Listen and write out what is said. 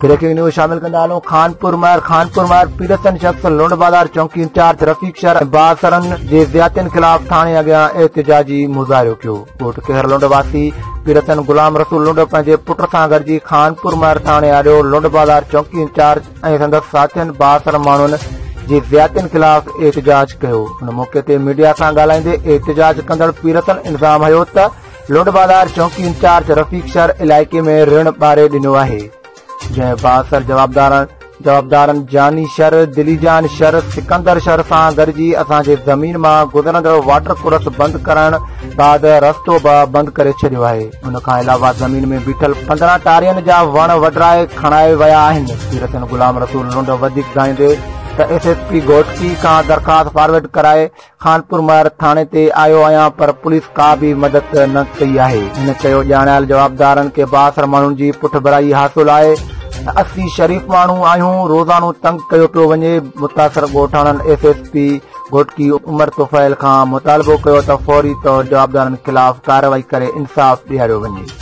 Breaking news شامل ڪندا هلون خانپور مهر خانپور مهر پيرسن شخص لنڊ بازار چونڪي انچارج رفيق شر ۽ بااثرن جي زيادتين خلاف ٿاڻي اڳيان احتجاجي مظاهرو ڪيو. ڳوٺ ڪهر لنڊ واسي پيرسن غلام رسول لنڊ پنهنجي پٽ سان گڏجي خانپور مهر ٿاڻي آڏو لنڊ بازار چونڪي انچارج ۽ سندس ساٿين بااثر ماڻهن جي زيادتين خلاف احتجاج ڪيو. ان موقعي تي ميڊيا سان ڳالهائيندي احتجاج ڪندڙ پيرسن الزام هنيو ته لنڊ بازار چونڪي انچارج رفيق شر علائقي ۾ رڻ ٻاري ڏنو آهي، جنهن بااثر جوابدارن جاني شر، دليجان شر، سڪندر شر سان گڏجي اسان جي زمين مان گذرندڙ واٽر ڪورس بند ڪرائڻ بعد رستو به بند ڪري ڇڏيو آهي. ان کان علاوه زمين ۾ بيٺل 15 ٽارين جا وڻ وڍرائي کڻائي ويا آهن. پيرسن غلام رسول لنڊ وڌيڪ ٻڌائيندي ته ايس ايس پي گهوٽڪي کان درخواست فارورڊ ڪرائي خانپور مهر ٿاڻي تي آيو آهيان پر پوليس ڪا به مدد نه ڪئي آهي. هن چيو ڄاڻايل جوابدارن کي بااثر ماڻهن جي پٺڀرائي حاصل آهي ته اسين شريف ماڻهو آهيون روزانو تنگ ڪيو پيو وڃي. متاثر ڳوٺاڻن S S P Ghotki Umar Tufail کان مطالبو ڪيو ته فوري طور جوابدارن خلاف ڪارروائي ڪري انصاف ڏياريو وڃي.